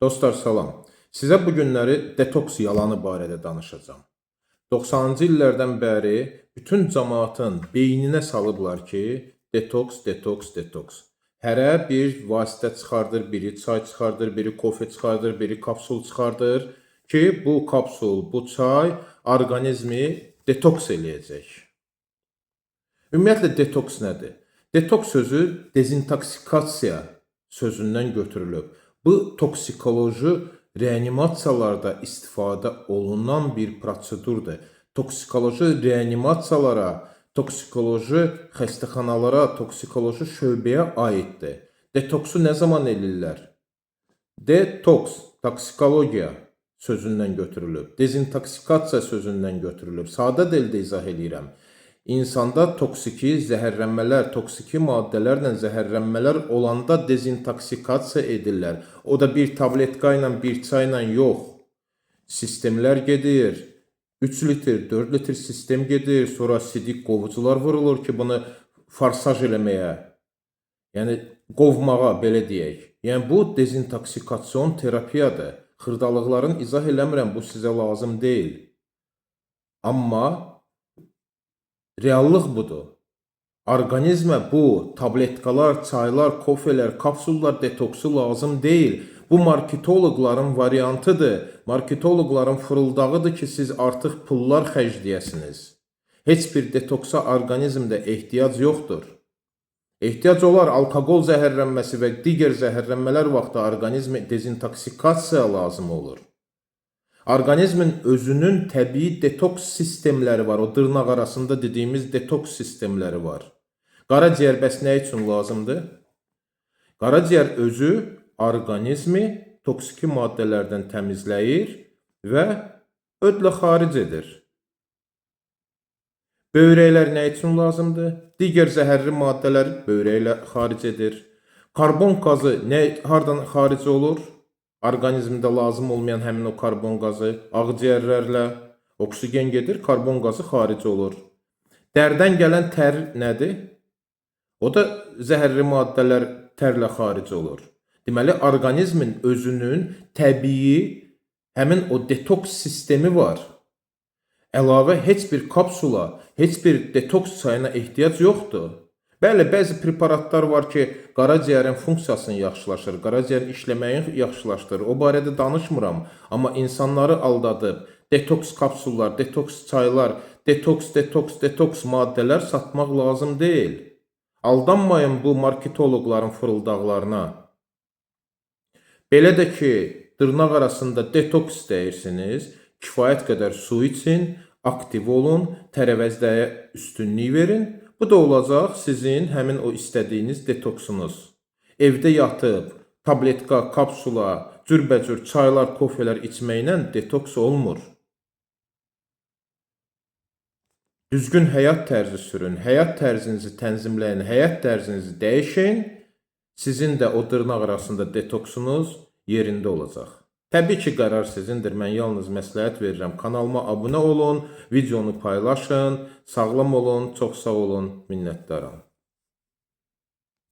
Dostlar salam. Sizə bu günləri detoks yalanı barədə danışacağam. 90-cı illərdən bəri bütün camaatın beyninə salıblar ki, detoks, detoks, detoks. Hərə bir vasitə çıxardır, biri çay çıxardır, biri kofe çıxardır, biri kapsul çıxardır ki, bu kapsul, bu çay orqanizmi detoks eləyəcək. Ümumiyyətlə detoks nədir? Detoks sözü dezintoksikasiya sözündən götürülüb. Bu toksikoloji reanimasiyalarda istifadə olunan bir prosedurdur. Toksikoloji reanimasiyalara, toksikoloji xəstəxanalara, toksikoloji şöbəyə aiddir. Detoksu nə zaman eləyirlər? Detoks, toksikologiya sözündən götürülüb. Dezintoksikasiya sözündən götürülüb. Sadə dildə izah eləyirəm. İnsanda toksiki zəhərlənmələr, toksiki maddələrlə zəhərlənmələr olanda dezintoksikasiya edirlər. O da bir tabletka ilə, bir çayla yox. Sistemlər gedir. 3 litr, 4 litr sistem gedir. Sonra sidik qovucular vurulur ki, bunu forsaj eləməyə. Yəni qovmağa belə deyək. Yəni bu dezintoksikasion terapiyadır. Xırdalıqların izah eləmirəm, bu sizə lazım deyil. Amma reallıq budur. Orqanizmə bu tabletkalar, çaylar, kofelər, kapsullar detoksu lazım deyil. Bu marketoloqların variantıdır. Marketoloqların fırıldağıdır ki, siz artıq pullar xərcləyəsiniz. Heç bir detoksa orqanizmdə ehtiyac yoxdur. Ehtiyac olar alkoqol zəhərlənməsi və digər zəhərlənmələr vaxtı orqanizmə dezintoksikasiya lazım olur. Orqanizmin özünün təbii detoks sistemləri var. O dırnaq arasında dediyimiz detoks sistemləri var. Qaraciyər bəs nə üçün lazımdır? Qaraciyər özü orqanizmi toksiki maddələrdən təmizləyir və ödlə xaric edir. Böyrəklər nə üçün lazımdır? Digər zəhərli maddələr böyrəklə xaric edir. Karbon qazı nə hardan xaric olur? Orqanizmdə lazım olmayan həmin o karbon qazı ağciyərlərlə oksigen gedir, karbon qazı xaric olur. Dərdən gələn tər nədir? O da zəhərli maddələr tərlə xaric olur. Deməli, orqanizmin özünün təbii həmin o detoks sistemi var. Əlavə heç bir kapsula, heç bir detoks çayına ehtiyac yoxdur. Bəli, bəzi preparatlar var ki, qaraciyərin funksiyasını yaxşılaşdırır, qaraciyərin işləməyini yaxşılaşdırır. O barədə danışmıram, amma insanları aldadıb detoks kapsullar, detoks çaylar, detoks, detoks, detoks maddələr satmaq lazım deyil. Aldanmayın bu marketoloqların fırıldaqlarına. Belə də ki, dırnaq arasında detoks deyirsiniz, kifayət qədər su için, aktiv olun, tərəvəzləyə üstünlük verin. Bu da olacaq sizin həmin o istədiyiniz detoksunuz. Evdə yatıb, tabletka, kapsula, cürbəcür çaylar, kofelər içməklə detoks olmur. Düzgün həyat tərzi sürün, həyat tərzinizi tənzimləyin, həyat tərzinizi dəyişin. Sizin də o dırnaq arasında detoksunuz yerində olacaq. Təbii ki, qərar sizindir. Mən yalnız məsləhət verirəm. Kanalıma abunə olun, videonu paylaşın. Sağlam olun, çox sağ olun, minnətdaram.